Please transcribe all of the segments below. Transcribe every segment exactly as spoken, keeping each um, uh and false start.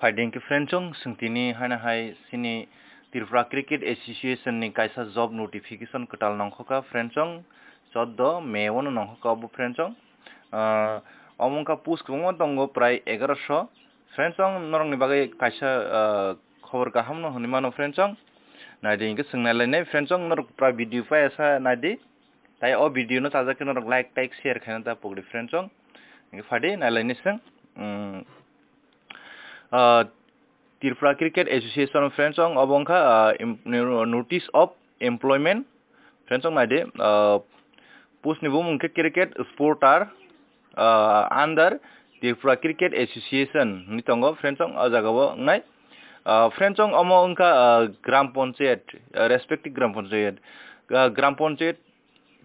Phaidi hwnkhe friendsong, chwng tini haino hai chini Tripura Cricket Association ni kaisa job notification kwtal nongkhoka friendsong, choddo May o no nongkhoka obo friendsong. Ah, omo wngkha post kwbangma tongo, prai egaroso. Friendsong, norokni bagwi kaisa, ah, khobor kaham no hwnwi mano friendsong. Naidi hwnkhe chwng nailainai friendsong, norok pura video paisa naidi. Tai o video no chajak khe norok like, tag, share khaina ta pokdi friendsong. Hwnkhe phaidi nailainai chwng. Mm, ah, Tripura Cricket Association friendsong, obo wngkha, ah, im-, notice of employment. Friendsong naidi, ah, post ni bumung khe cricket supporter, ah, under Tripura Cricket Association hinwi tongo friendsong, o jaga o wngnai. Ah, friendsong omo wngkha, ah, Gram Panchayat, ah, respective Gram Panchayat. Ah, Gram Panchayat,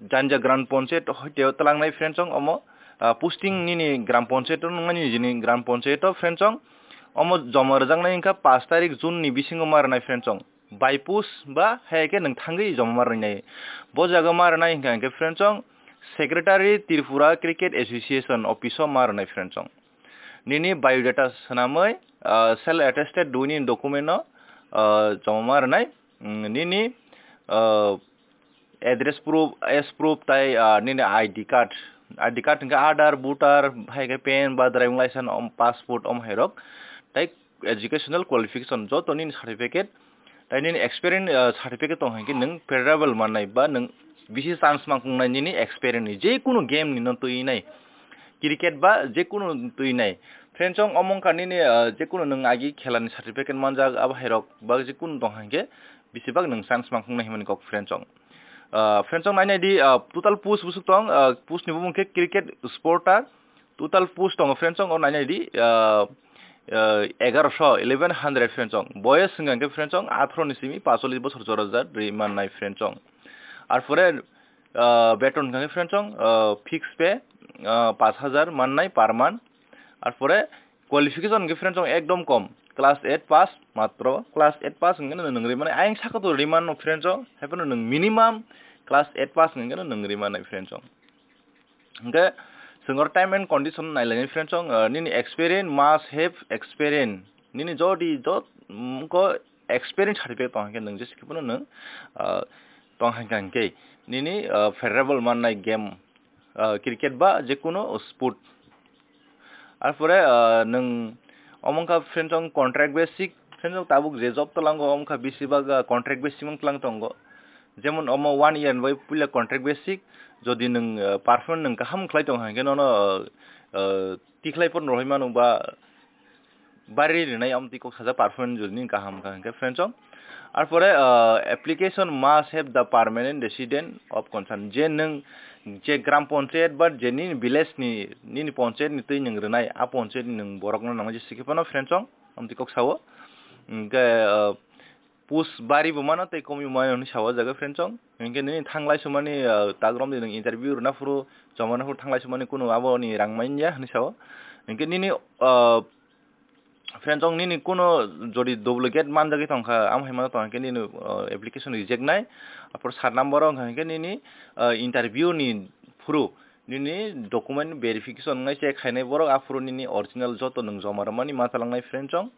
janja Gram Panchayat hoite o twlangnai friendsong omo, ah, posting nini Gram Panchayat o nungmani nini Gram Panchayat o friendsong omo joma rwjaknai wngkha pash tarik June ni bisingo ma rwnai friendsong. By post ba hai khe nwng thangwi joma ma rwnai. Bo jaga ma rwnai hwnkha hwnkhe friendsong Secretary Tripura Cricket Association office o ma rwnai friendsong. Nini biodata swnamwi, ah, self attested dui nini document no, ah, joma ma rwnai. Mm, nini, ah, address proof, age proof tai, ah, nini I D card. I D card hwnkhe Aadhaar, voter, hai khe pen ba driving license, om, passport, om hai rok. Tai educational qualification, joto nini certificate, tai nini experience, ah, certificate tong hai khe nwng favorable mannai ba nwng bisi chance mankung nai nini experience ni, je kunu game ni no twi nai, cricket ba je kunu twi nai. Friendsong omo wngkha nini, ah, je kunu nwng agi khela ni certificate manjak, abo hai rok ba je kunu tong hai khe bisi bak nwng chance mankung nai hwnmani kok friendsong. Ah, friendsong nainai di, ah, total post busuk tong, ah, post ni bumung khe cricket supporter, total post tongo friendsong, o nainai di, ah, ah, egaroso, eleven hundred friendsong. Boyes hwnkha khe friendsong atharo ni simi pasolis bosor jora ja rwi mannai friendsong. Arpore, ah, beton hwnkha khe friendsong, ah, fixed pay, ah, pash hajar mannai per month. Arpore qualification hwnkhe friendsong ekdom kom, class eight pass matro, class eight pass hwnkhe nwng rwi mannai, ayang saka to rwi mano friendsong, haiphano nwng minimum class eight pass hwnkhe nwng rwi mannai friendsong. Hwnkhe chwng oro time and condition nailainai friendsong, ah, nini experience, must have experience, nini jodi jot, mm, ko experience certificate tong hai khe nwng jesa khe phano nwng, ah, tong hai khe nini, ah, favorable mannai game, ah, cricket ba je kunu sport. Arpore, ah, nwng omo wngkha friendsong contract basic, friendsong tabuk je job twlango omo wngkha bisi bak, ah, contract basic wng twlang tongo. Jemon omo one year ni bai puila contract basic, jodi nwng, ah, performance nwng kaham khlai tong hai khe nono, ah, ah, tikhlai phano rohoi mano ba bari rinai, amtwi kok sajak performance jodi nini kaham wngkha hwnkhe friendsong. Arpore, ah, application must have the permanent resident of concern. Je nwng je Gram Panchayat ba je nini village ni, nini panchayat ni twi nwng rwnai, a panchayat ni nwng borok no nangma jesa khe phano friendsong, amtwi kok sao. Hwnkhe, ah, post bari bo mano tei komi bo mano hinwi sao o jaga friendsong. Hwnkhe nini thanglai sumani, ah, tagrom di nwng interview rwna phuru, joma rwna phuru thanglai sumani kunu abo ni rang manya hinwi sao. Hwnkhe nini, ah, friendsong nini kunu jodi duplicate manjagwi tongkha, amo hai mano tongkha khe nini, ah, application reject nai. Arpor sat number o wngkha hwnkhe nini, ah, interview ni phuru nini document verification wngnai check khainai borok, aphuru nini original joto nwng joma rwmani ma chalangnai friendsong.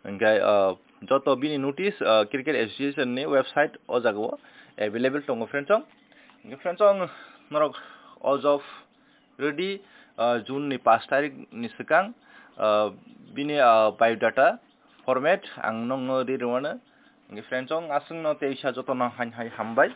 Hwnkhe, ah, joto bini notice, ah, Cricket Association ni website o jaga o available tongo friendsong. Hwnkhe friendsong norok o job ready, ah, June ni pash tarik ni swkang, ah, bini, ah, biodata format ang nokno ri rwmano. Hwnkhe friendsong aswkno teisa jotono hain hai hambai.